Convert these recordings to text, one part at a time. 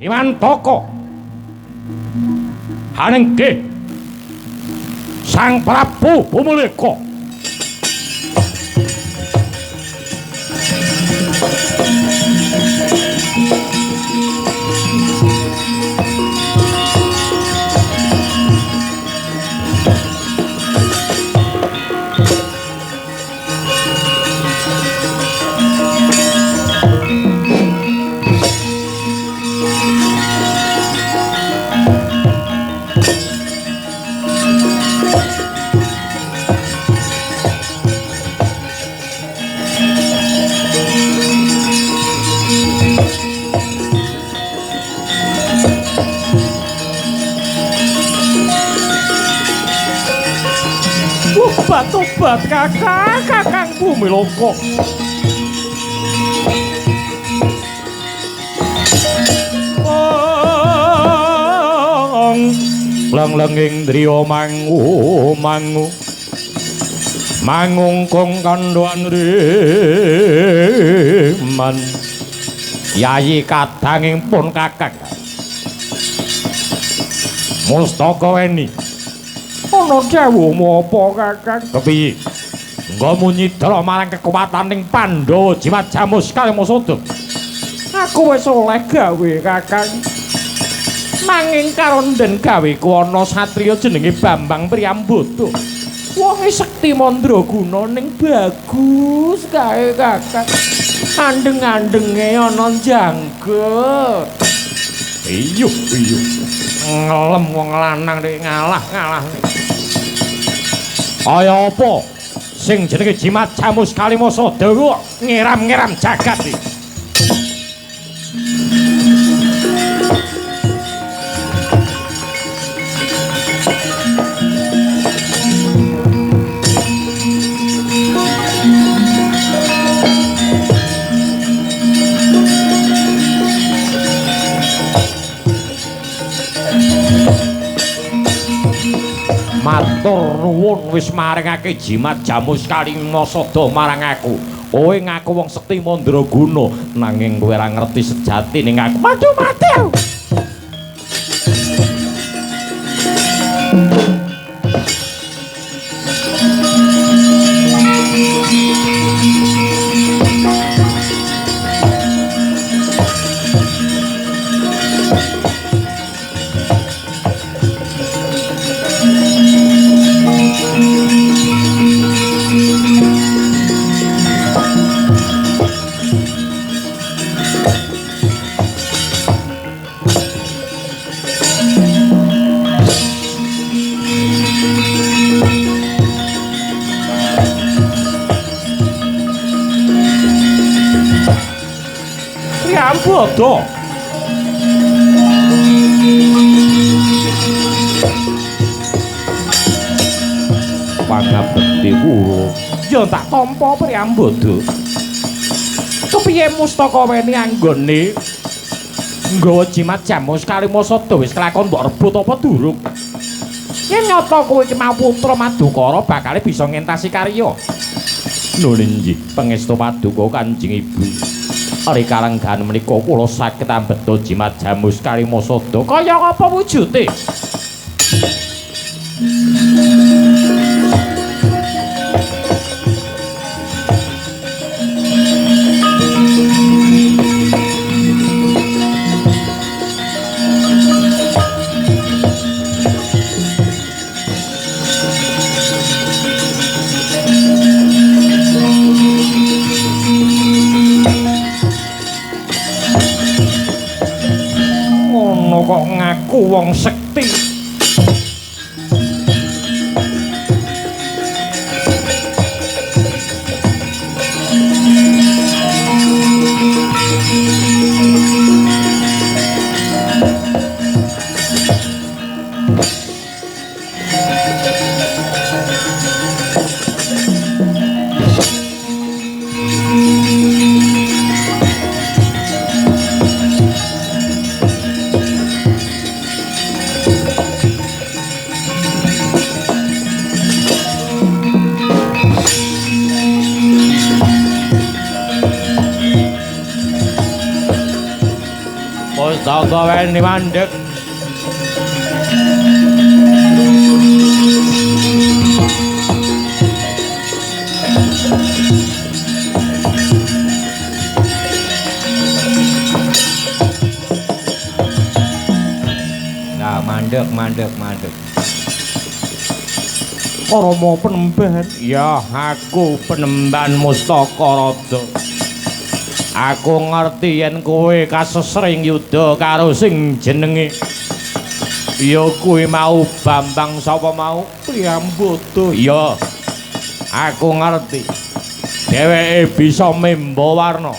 Iwantaka. Hanenggih Sang Prabu Bumuleka. Tobat kakang, kakang Bumilaka. Ong leng-lenging driya mangu mangu mangungkung kandhuan riman. Yayi kadanging pun kakang Mustaka weni. Ana dawuhmu apa kakang? Kepiye? Nggomu nyidra marang kekuwataning Pandhawa Jimat Jamus Kalimasada. Aku wis oleh gawe kakang. Nanging karonden gaweku ana satriya jenenge Bambang Priyambada. Wonge sekti mandraguna ning bagus kae kakang. Andeng-andenge ana janggut. Iya, iya. Ngelem wong lanang nek ngalah-ngalah. Kaya apa sing jenenge Jimat Jamus Kalimasada kok ngeram-ngeram jagat iki. Matur nuwun wis maringake Jimat Jamus Kalimasada marang aku. Kowe ngaku wong sekti mandraguna, nanging kowe ora ngerti sejatine aku. Waduh mati aku. Priyambada. Pangabekti kula ya tak tampa Priyambada. Kepiye mustaka weni anggone nggawa Jimat Jamus Kalimasada wis kelakon mbok rebut apa durung? Yen nyata kowe iki mau putra Madukara bakale bisa ngentasi karya. Lho inggih pangestu paduka Kanjeng Ibu. Ari kalenggan menika kula saged ambeta Jimat Jamus Kalimasada. Kaya apa wujude? Kok ngaku wong sekti. Monggo weni mandheg. Nah, mandheg mandheg mandheg. Rama Penemban. Ya, aku Penemban Mustaka Raja. Aku ngerti yen kowe kasesring yuda karo sing jenenge ya kuwi mau Bambang sapa mau? Priyambada. Ya. Aku ngerti. Dheweke bisa memba warna.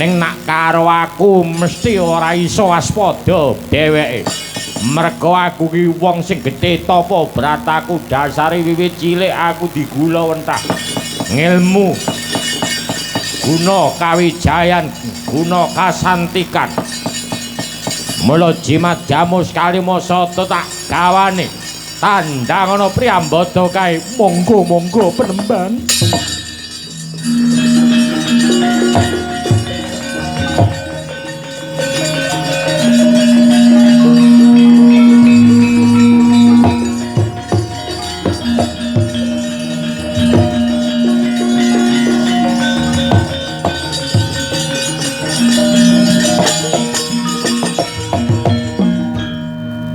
Ning nak karo aku mesti ora iso waspada dheweke. Mergo aku ki wong sing getih tapa brataku dasare wiwit cilik aku digula wentah ngilmu guna kawijayan guna kasantikan. Mula jimat jamus kalimasada tak gawane tandang ana Priyambada kae. Monggo monggo Penemban.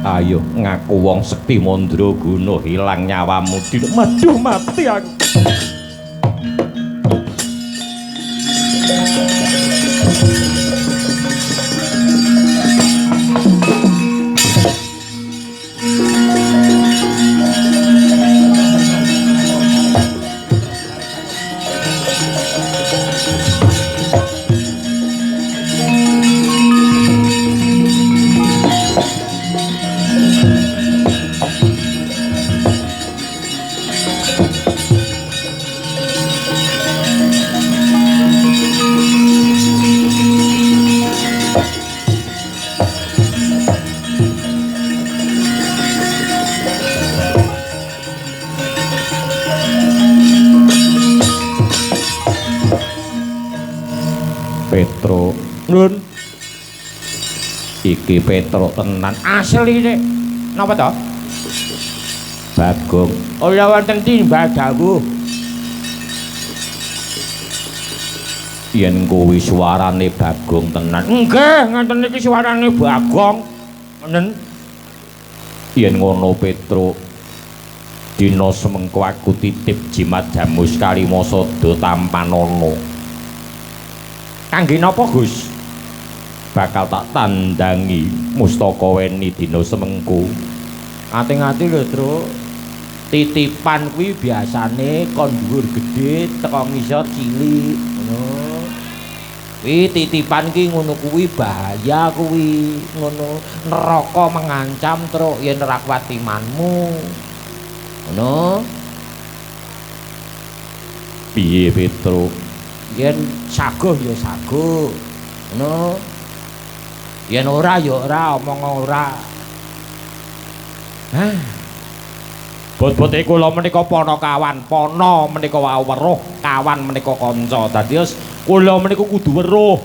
Ayo ngaku wong sekti mandraguna ilang nyawamu. Maduh mati aku. Petro. Nun. Iki Petro tenan asline. Napa to? Bagong. Ora wonten timbal dawuh. Yen kuwi suarane Bagong tenan. Nggih, ngenten iki suarane Bagong. Ngenen. Yen ngono Petro, dina semengko aku titip jimat jamus kalimasada tampanana. Kangge napa, Gus? Bakal tak tandangi mustaka weni dina semengko. Ati-ati lho, Truk. Titipan kuwi biasane kon dhuwur gedhe teko ngisor cilik, ngono. Kuwi titipan ki ngono kuwi bahaya kuwi, ngono. Neraka mengancam, Truk, yen ora kuat imanmu. Ngono. Piye, Petruk? Yen saguh ya saguh, ngono. Yen ora ya ora, omong ora. Hah. Bot-bote kula menika panakawan, pana menika wau weruh, kawan menika kanca. Dados kula menika kudu weruh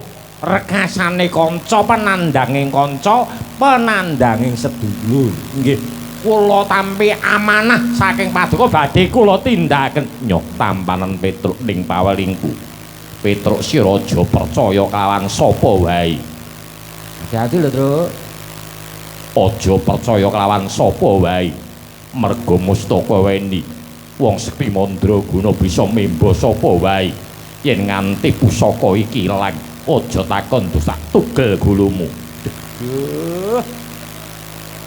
rekasane kanca, penandanging kanca, penandanging sedulur. Nggih. Kula tampi amanah saking paduka badhe kula tindakaken. Nyoh tampanen Petruk ning pawelingku. Petruk sira aja percaya kawan sapa wae. Hati-hati lho, Truk. Aja percaya kelawan sapa wae. Merga mustaka weni wong sekti mandraguna bisa memba sapa wae. Yen nganti pusaka iki ilang, aja takon tak tugel gulumu. Duh.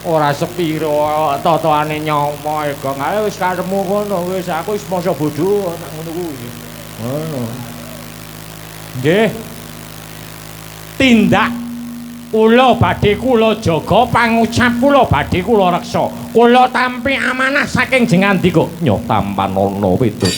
Ora sepiro totoane nyomo gong ae wis karepmu kono wis aku wis masa bodho nek ngono kuwi. Ngono. Nggih. Tindak kula badhe kula jaga pangucap kula badhe kula reksa. Kula tampi amanah saking jengandika. Nyoh tampanana wedok.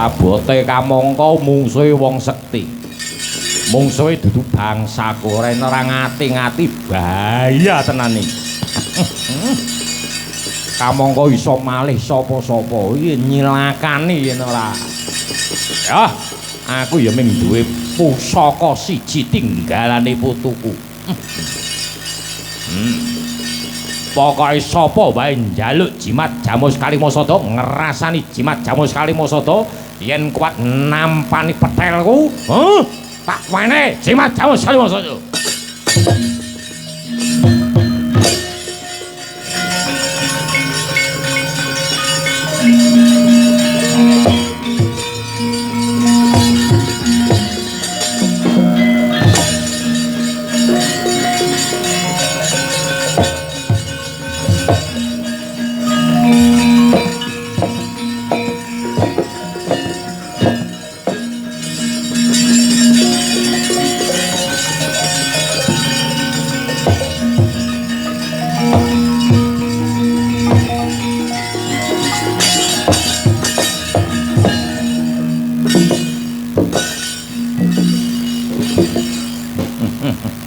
Abote kamangka mungsuhe wong sekti. Mungsuhe dudu bangsaku, ora ora ngati-ngati bahaya tenan iki. Kamangka iso malih sapa-sapa iki nyilakani yen ora. Ya, aku ya mung duwe pusaka siji tinggalane putuku. Pokoke sapa wae njaluk jimat Jamus Kalimasada, ngrasani jimat Jamus Kalimasada, yen kuat nampani petelku, tak wenehi jimat Jamus Kalimasada.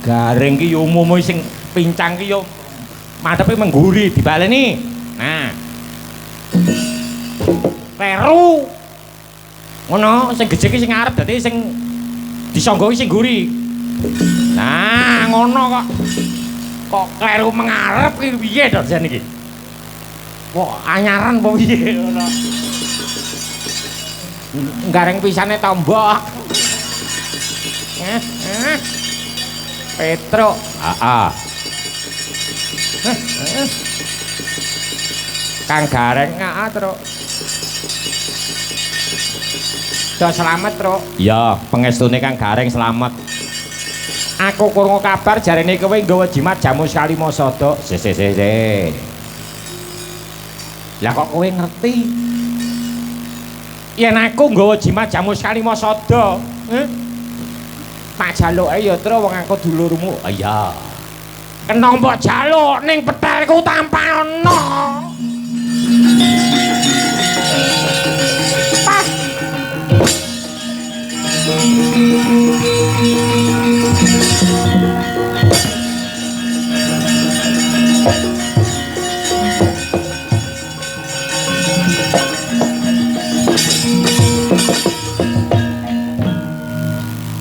Gareng ki yo umume sing pincang ki yo madhepe mengguri dibaleni. Nah. Kleru. Ngono sing gejek ki sing ngarep dadi sing disangga ki sing ngguri. Nah, ngono kok. Kok kleru mengarep ki piye to jan iki? Kok anyaran apa piye ngono. Gareng pisane tombok. Petruk, heeh. Kang Gareng, heeh, Truk. Do slamet, Truk. Iya, pengestune Kang Gareng slamet. Aku krungu kabar jarene kowe nggawa jimat Jamus Kalimasada. Se se se se. Lah kok kowe ngerti? Yen aku nggawa jimat Jamus Kalimasada, heh? Tak jaluke ya, Tru, wong aku dulurmu. Iya. Kena mbok jaluk ning petelku tanpa ana. Pas.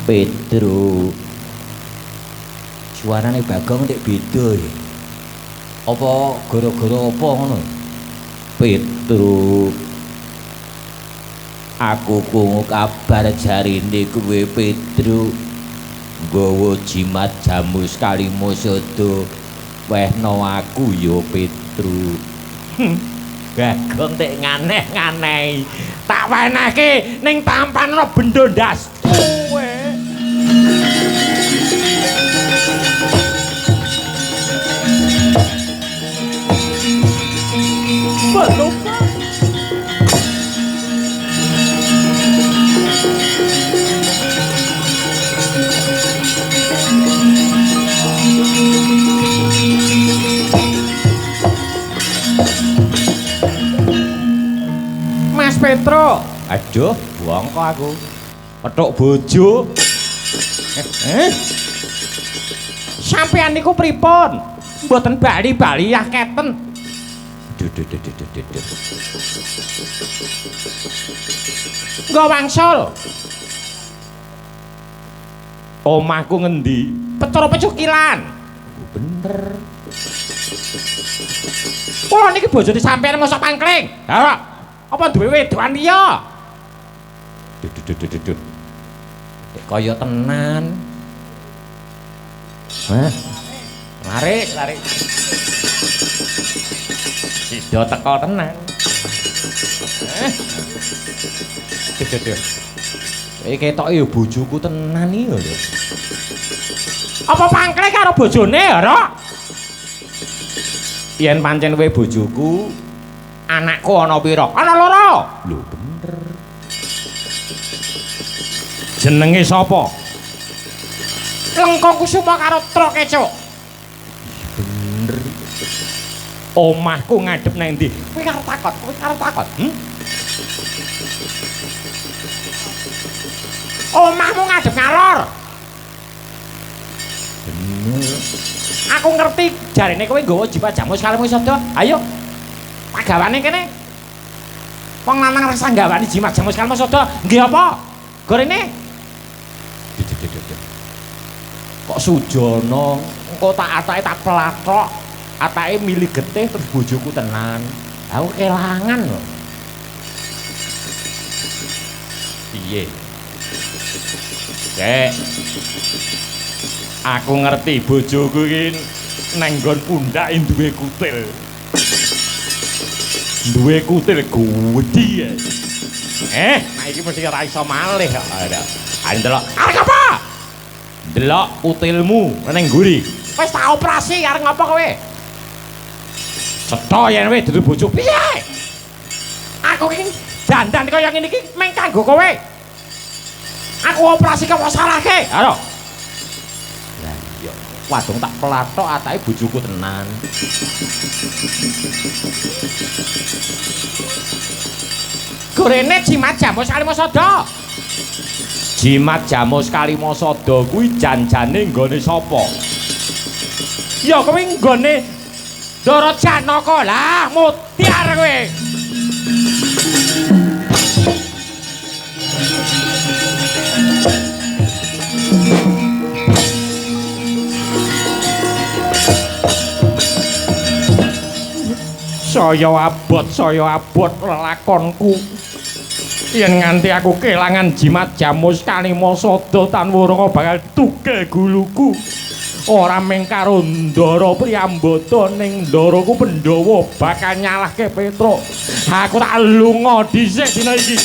Pedro, suarane Bagong nek beda ya. Apa gara-gara apa ngono? Pedro, aku krungu kabar jarine kowe Pedro nggawa jimat Jamus Kalimasada wehno aku ya Pedro. Bagong tek nganeh-nganehi. Tak wenehke ning tampanono bendo ndas kowe. Mas Petro, aduh, bongko aku. Petuk bojo. Sampeyan niku pripun? Mboten bali-bali yah keten. Duh duh duh duh duh duh. Nggo wangsul. Omahku ngendi? Petro Pecukilan. Bener. Kula niki bojone sampeyan mosok pangkling. Ha. Apa duwe wedoan liya? Duh duh duh duh duh. Kaya tenan. Hah? Larik, larik. Sida teko tenan. Duh duh duh. Iki ketoke ya bojoku tenan iki lho. Apa pangkling karo bojone, Rok? Yen pancen kowe bojoku, anakku ana pira? Ana loro. Lho bener. Jenenge sapa? Lengkong Kusuma karo Truk Kecuk. Bener. Omahku ngadep nang ndi? Kowe karo takon, kowe karo takon. Omahmu ngadep ngalor. Bener. Aku ngerti jarene kowe nggawa jimat jamus kalimasada. Ayo. Tak gawane kene. Wong lanang rasa nggawani jimat jamus kalimasada. Nggih apa? Gorene. Kok Sujono engko tak atake tak pelathok, atake milih getih terus bojoku tenan. Aku kelangan lho. Piye? Dek. Aku ngerti bojoku iki nang nggon pundhake duwe kutil. Duwe kutil gedhi. Nah iki mesti ora iso malih kok. Ayo ndelok. Arep apa? Ndelok kutilmu nang mburi. Wis tak operasi arep ngopo kowe? Cetha yen kowe dudu bojo. Piye? Aku iki dandan kaya ngene iki meng kanggo kowe. Aku operasi kok salahke. Ayo. Lah iya, wadong tak pelathok atake bojoku tenan. Gorene jimat jamus kalimasada. Jimat jamus kalimasada kuwi janjane nggone sapa? Ya kowe nggone Ndara Janaka. Lah mutiar kowe. Saya abot lelakonku. Yen nganti aku kelangan jimat jamus kalimasada tanwuranga bakal tugel guluku. Ora mung karo Ndara Priyambada ning ndaraku Pandhawa bakal nyalahke Petruk. Aku tak lunga dhisik dina iki.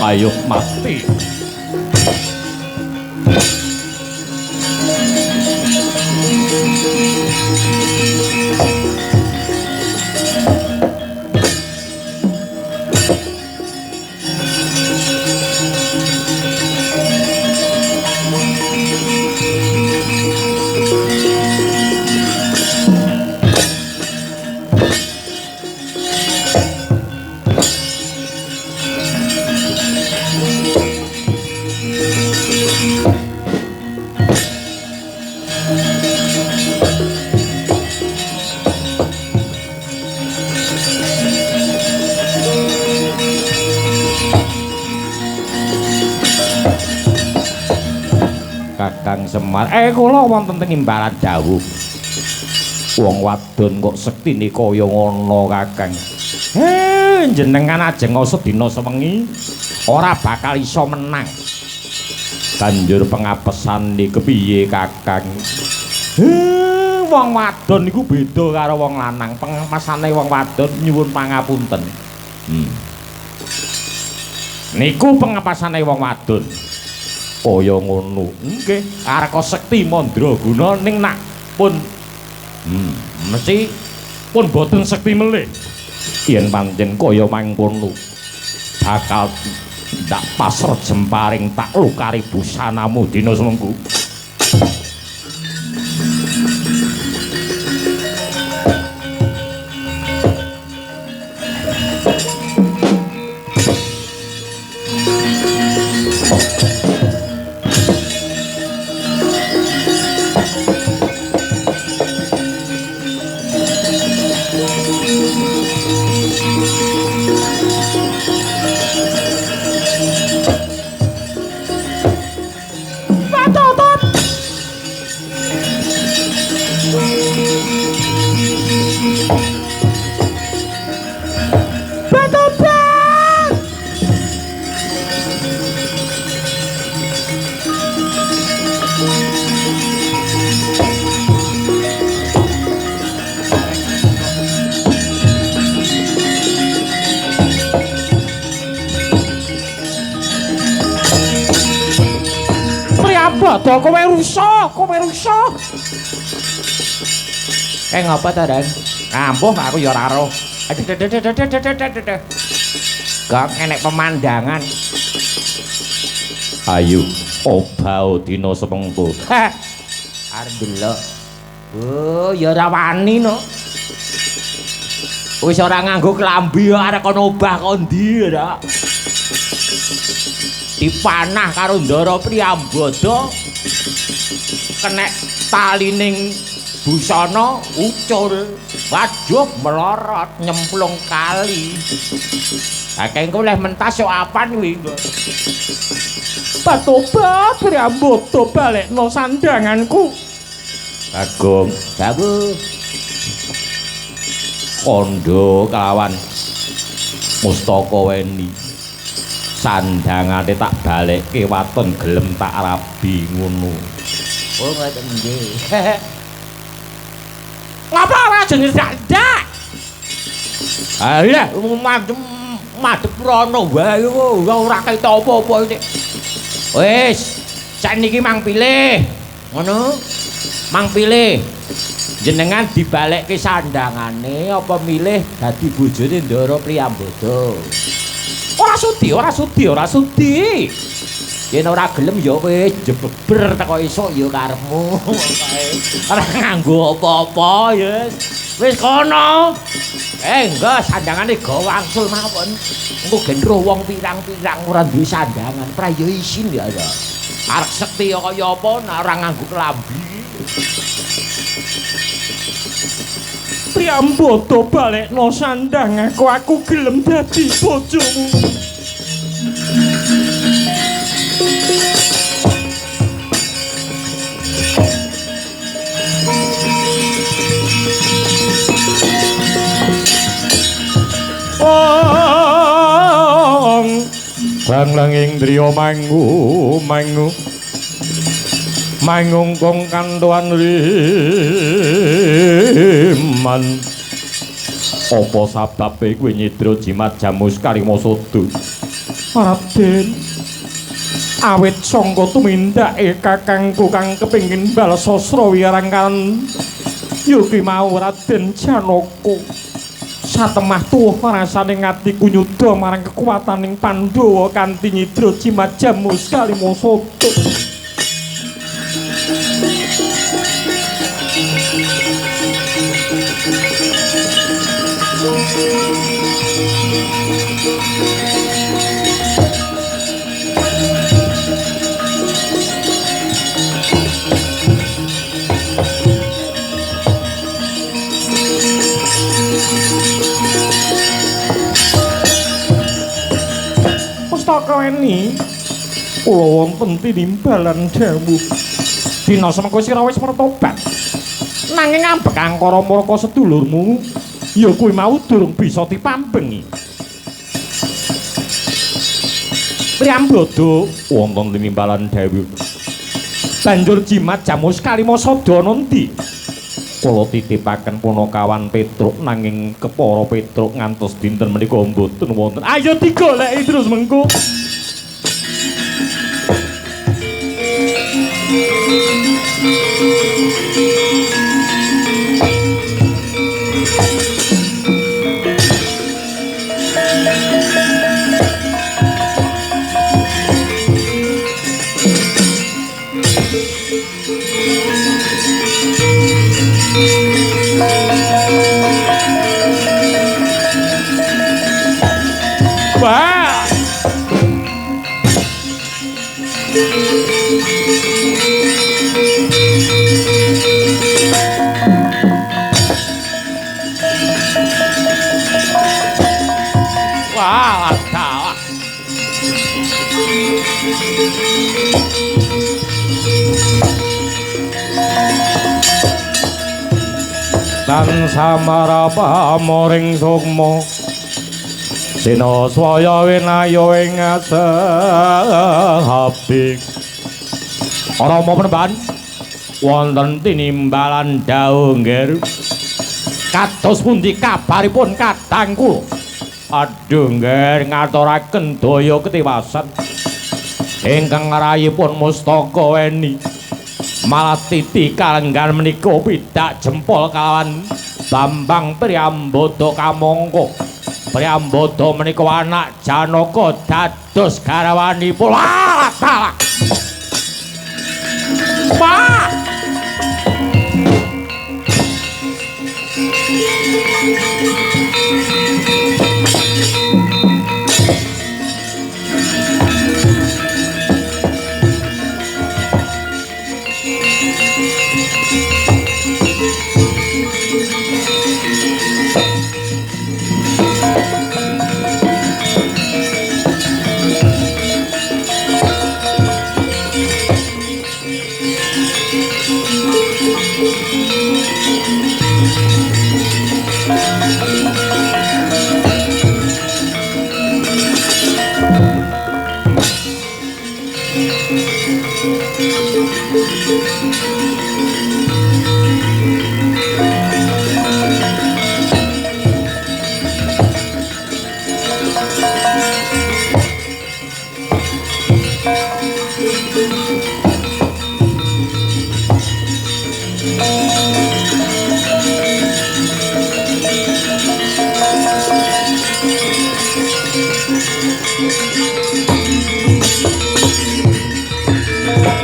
Ayo mati. Kakang Semar, kula wonten teng imbalan dawuh. Wong wadon kok sektine kaya ngono, Kakang. Jenengan ajeng sedina sewengi ora bakal iso menang. Banjur pengapesane kepiye, Kakang? Wong wadon iku beda karo wong lanang. Pengapesane wong wadon nyuwun pangapunten. Niku pengapesane wong wadon. Kaya ngono. Nggih, areka sekti mandraguna ning nak pun mesti pun boten sekti melih. Yen pancen kaya mangkono bakal ndak pasar jemparing tak lukari busanamu dina semengku. Kowe rusak, kowe rusak. Kae ngapa ta, Ren? Ampuh aku ya ora roh. Gak enek pemandangan. Ayo obao dina semengko. Arep ndelok. Oh, ya ora wani no. Wis ora nganggo klambi arek kono obah ko ndi ora. Dipanah karo Ndara Priyambada. Kenek talining busana ucul. Waduh melorot nyemplung kali. Ha kengko leh mentas yo apan kuwi. Patobat Priyambada balekno sandanganku. Bagong dawuh. Kandha kelawan Mustaka Weni. Sandangane tak balekke waton gelem tak rabi ngono. Oh ngoten nggih. Ngapa ora jenenge ndak? Ah iya madhep rono wae ora ketok apa-apa iki. Wis, sakniki mang pilih. Ngono. Mang pilih. Jenengan dibalekke sandangane apa milih dadi bojone Ndara Priyambada? Ora sudi, ora sudi, ora sudi. Yen ora gelem ya wis jebeber teko esuk ya karepmu. Ora nganggo apa-apa ya. Wis kono. Enggak sandangane gawa wangsul mawon. Engko gen roh wong pirang-pirang ora duwe sandangan, pra ya isin ya. Arek sekti kaya apa nek ora nganggo klambi. Priyambada balekno sandang aku gelem dadi bojomu. Ong bang indriya mangu mangu mangungkung kantuan riman. Apa sababe kowe nyidra jimat jamus Kalimasada? Raden, awit sangka tumindake kakangku kang kepengin bales sasra wirangkan ya kuwi mau Raden Janaka. Satemah tuwuh rasane ngatiku nyuda marang kekuwataning Pandhawa kanthi nyidra jimat jamus Kalimasada. Pustaka Weni, kula wonten tinimbalan dawuh. Dina semengko sira wis mertobat. Nanging ambek angkara murka sedulurmu ya kuwi mau durung bisa dipambengi. Priyambada wonten tinimbalan dawuh. Banjur jimat jamus Kalimasada ana endi? Kula titipaken punakawan Petruk nanging kepara Petruk ngantos dinten menika mboten wonten. Ayo digoleki terus mengko. Wah. Wah, wah. Tan samarapa moring sukma sina swaya winaya ing asehabi. Rama Penemban wonten tinimbalan dawuh nggih. Kados pundi kabaripun kadang kula? Aduh nggih ngaturaken daya ketiwasan ingkang rayipun Mustaka Weni. Malah titi kalenggan menika pidak jempol kalawan Bambang Priyambada kamangka. Priyambada menika anak Janaka dados garwanipun. Wah, dalah. Pak.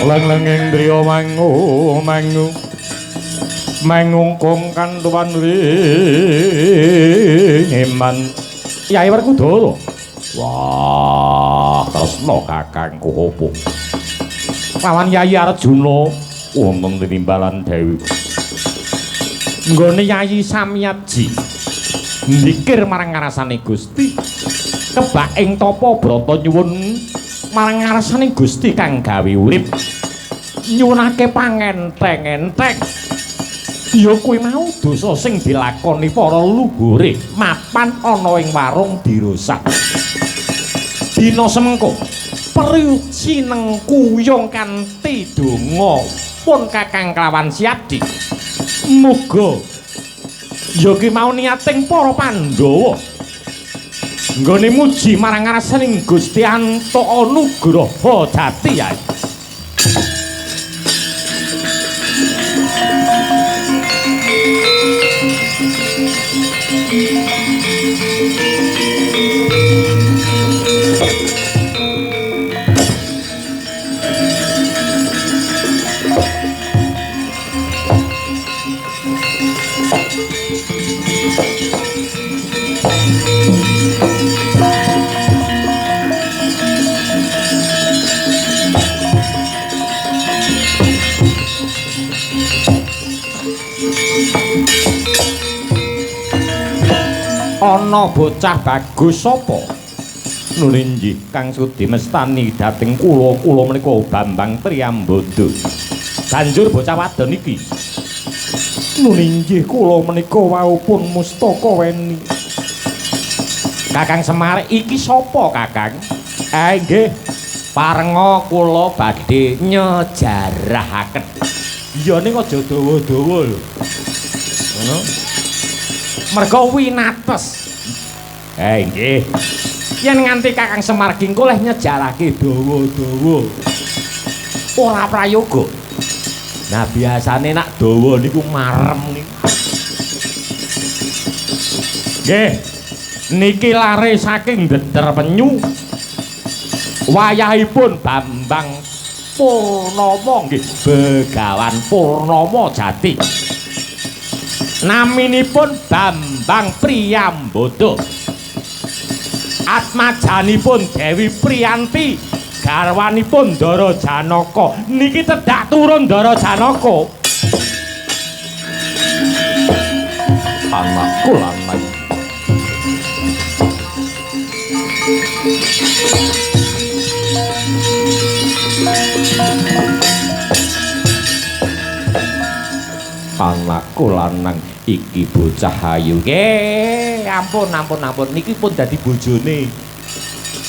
Leng-lenging driya mangu mangu mangungkung kantuwan ringiman Yai Werkudara. Wah, tresna kakangku opo lawan Yai Arjuna wonten tinimbalan Dewi. Nggone Yai Samyaji ndikir marang ngarasane Gusti kebak ing tapa brata nyuwun marang ngarsane Gusti kang gawe urip nyuwunake pangenteng-enteng ya kuwi mau dosa sing dilakoni para luhure mapan ana ing warung dirusak dina semengko periuci nengkuyung kanthi donga pun kakang kelawan Siadi muga ya kuwi mau niating para Pandhawa nggone muji marang ngarsaning Gusti antuk anugraha jati ya. Ana bocah bagus sapa? Nulinjih kang sudi mestani dhateng kula, kula menika Bambang Priyambada. Banjur bocah wadon iki nulinjih kula menika wau pun mustaka weni. Kakang Semar iki sapa, Kakang? Nggih, parenga kula badhe nyejarahaken. Iya ning aja dawa-dawa lho. Ngono. Merga winates. Nggih. Yen nganti Kakang Semar ki engko leh nyejarahke dawa-dawa. Ora prayoga. Nah, biasane nak dawa niku marem niku. Nggih. Niki lare saking Deder Penyu. Wayahipun Bambang Purnama nggih, Begawan Purnama Jati. Naminipun Bambang Priyambada. Atmajanipun Dewi Priyanti, garwanipun Ndara Janaka. Niki tedhak turun Ndara Janaka. Anakku lanang. Anakku lanang iki bocah ayu. Nggih, ampun ampun ampun niki pun dadi bojone.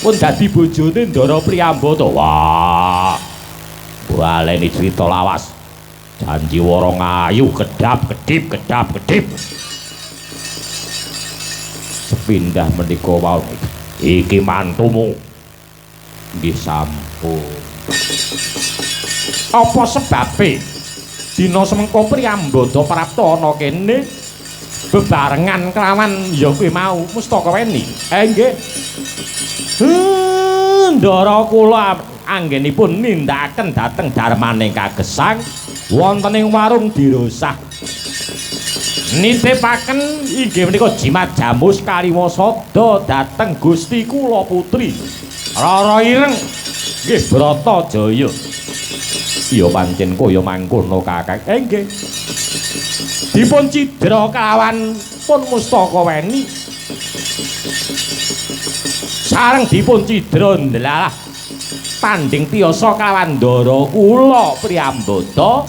Pun dadi bojone Ndara Priyambada. Wah. Baleni crita lawas. Janji wara ayu kedap kedip kedap kedip. Sepindah menika wau iki mantumu. Nggih sampun. Apa sebabe? Dina semengko Priyambada prapta ana kene bebarengan kelawan ya kuwi mau Mustaka Weni. Nggih. Ndara kula anggenipun nindakaken dhateng darmaning kagesang wonten ing warung Dirosah. Nitipaken inggih menika jimat jamus kalimasada dhateng Gusti kula putri Rara Ireng nggih Bratajaya. Iya pancen kaya mangkono Kakang. Nggih. Dipun cidra kelawan pun Mustaka Weni. Sareng dipun cidra ndelalah panding tiyasa kelawan ndara kula Priyambada.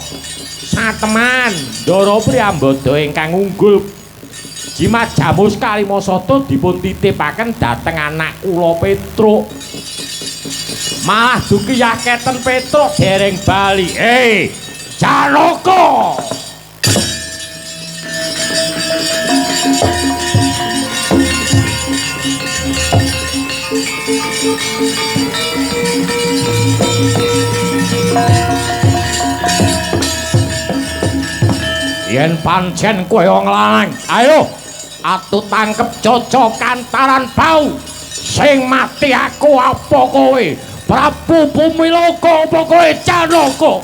Sateman ndara Priyambada ingkang unggul jimat jamus kalimasada dipun titipaken dhateng anak kula Petruk. Malah duki yaketen Petruk dereng bali. Janaka! Yen pancen kowe wong lanang, ayo atu tangkep cocok kantaran bau. Sing mati aku apa kowe? Prabu Bumiloka apa kowe Janaka?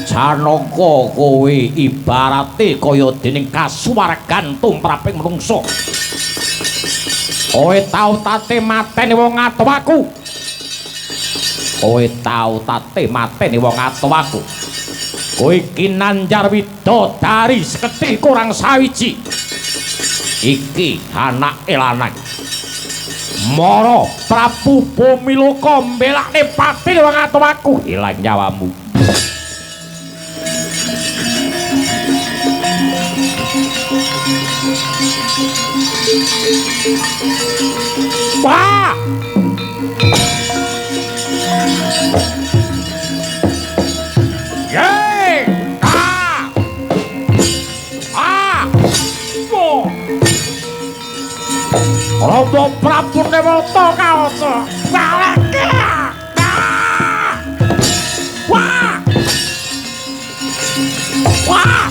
Janaka kowe ibarate kaya dening kasuwargan tumraping manungsa. Kowe tau tate mateni wong atuwaku. Kowe tau tate mateni wong atuwaku. Kowe kinanjar widodari seketi kurang sawiji. Iki anake lanang. Mara Prabu Bumiloka mbelakne pati wong atuwaku, ilang nyawamu. Wah! Ye! Ah! Ah! Wo! Rama Prabu Newata kawaca. Baleke! Ah! Wah! Wah!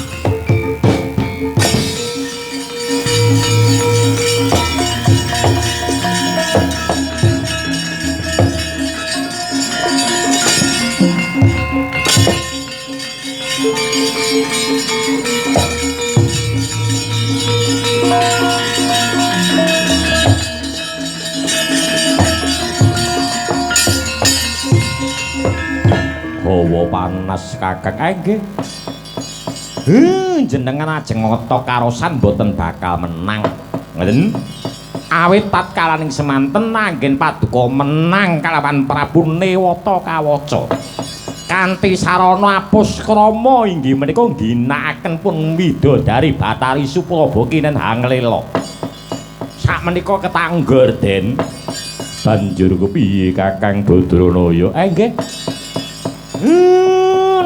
Hawa panas Kakang. Nggih. Jenengan ajeng ngata karosan mboten bakal menang. Ngoten. Awit tatkalaning semanten anggen paduka menang kalawan Prabu Newata Kawaca. Kanthi sarana apus krama inggih menika ngginakaken pun widodari Bathari Supraba kinen hanglela. Sakmenika ketanggur Den. Banjur kepiye Kakang Badranaya? Nggih.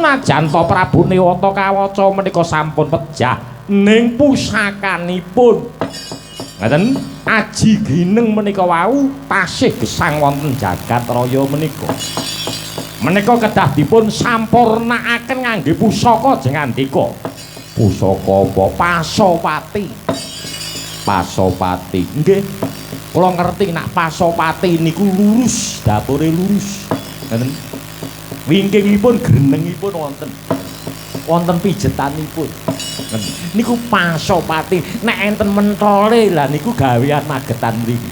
Najan to Prabu Newata Kawaca menika sampun pejah ning pusakanipun. Ngaten, aji gineng menika wau tasih gesang wonten jagat raya menika. Menika kedah dipun sampurnakaken ngangge pusaka jengandika. Pusaka apa? Pasopati. Pasopati. Nggih. Kula ngerti nek pasopati niku lurus, dapure lurus. Ngaten. Wingkingipun grenengipun wonten. Wonten pijetanipun. Niku pasopati. Nek enten mentole lah niku gawean magetan mriki.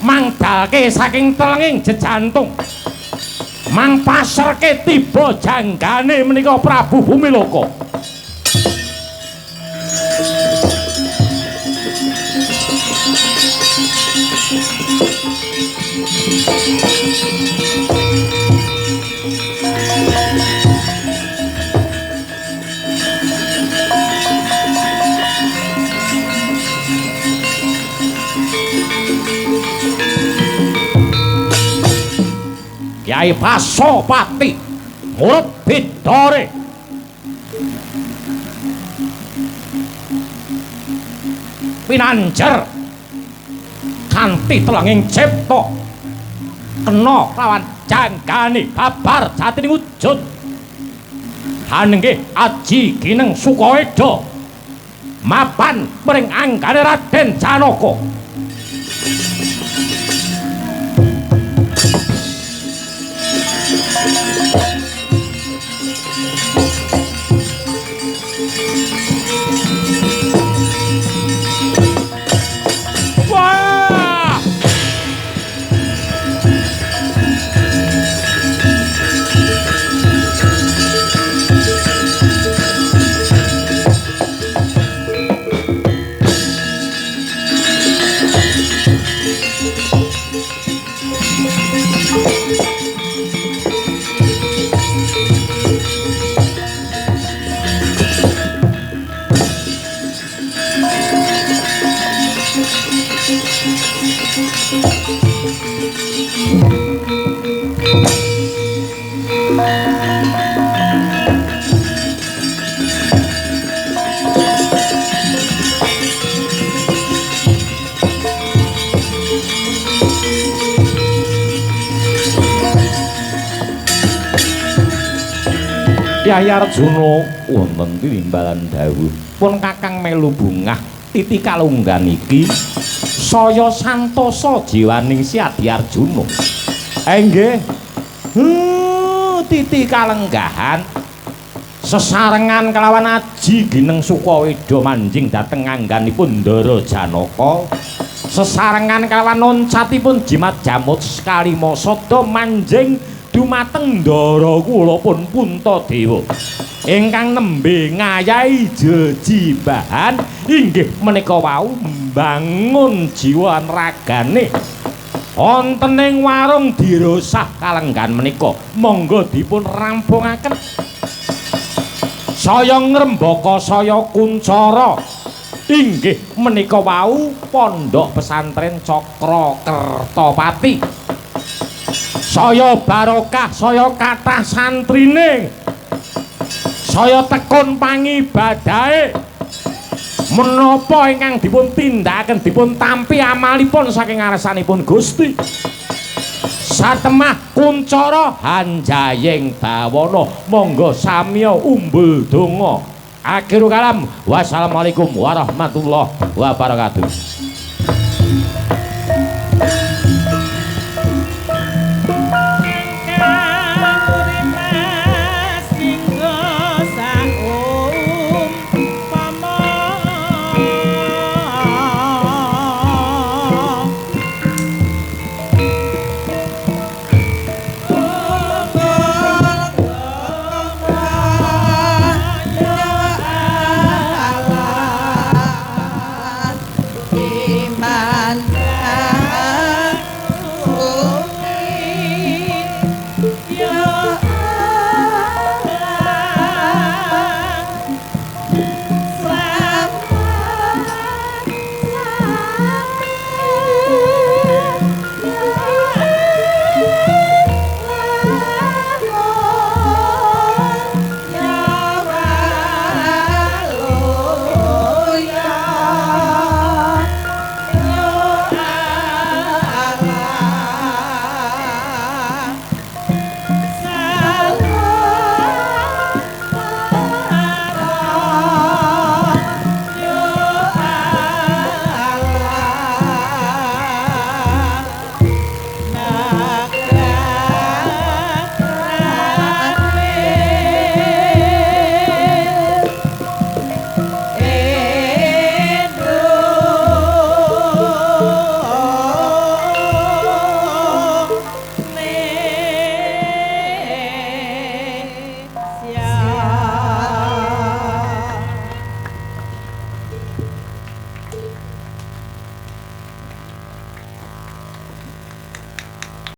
Mangdalke saking telenging jejantung. Mang paserke tiba janggane menika Prabu Bumiloka. Kyai Pasopati murup bidore pinanjer kanthi telenging cipta kena lawan janggane babar jatining wujud hanenggih aji gineng Sukaeda mapan mring anggane Raden Janaka. Wah! Kyai Arjuna wonten tinimbalan dawuh pun kakang melu bungah titi kalunggan iki saya santosa jiwaning si Adi Arjuna. Nggih. Titi kalenggahan sesarengan kelawan aji gineng Sukaweda manjing dhateng angganipun Ndara Janaka, sesarengan kelawan loncatipun jimat jamut kalima sada manjing dumateng ndara kula pun Puntadewa ingkang nembe ngayahi jejibahan inggih menika wau mbangun jiwa ragane wonten ing warung dirosah kalenggan menika. Monggo dipun rampungaken. Saya ngrembaka saya kuncara inggih menika wau pondok pesantren Cakra Kertapati. Saya barokah, saya kathah santrine, saya tekun pangibadahe. Menapa ingkang dipun tindakaken dipun tampi amalipun saking ngarsanipun Gusti. Satemah kuncara hanjaying bawana, monggo samiya umbul donga. Akhirul kalam, wassalamualaikum warahmatullahi wabarakatuh.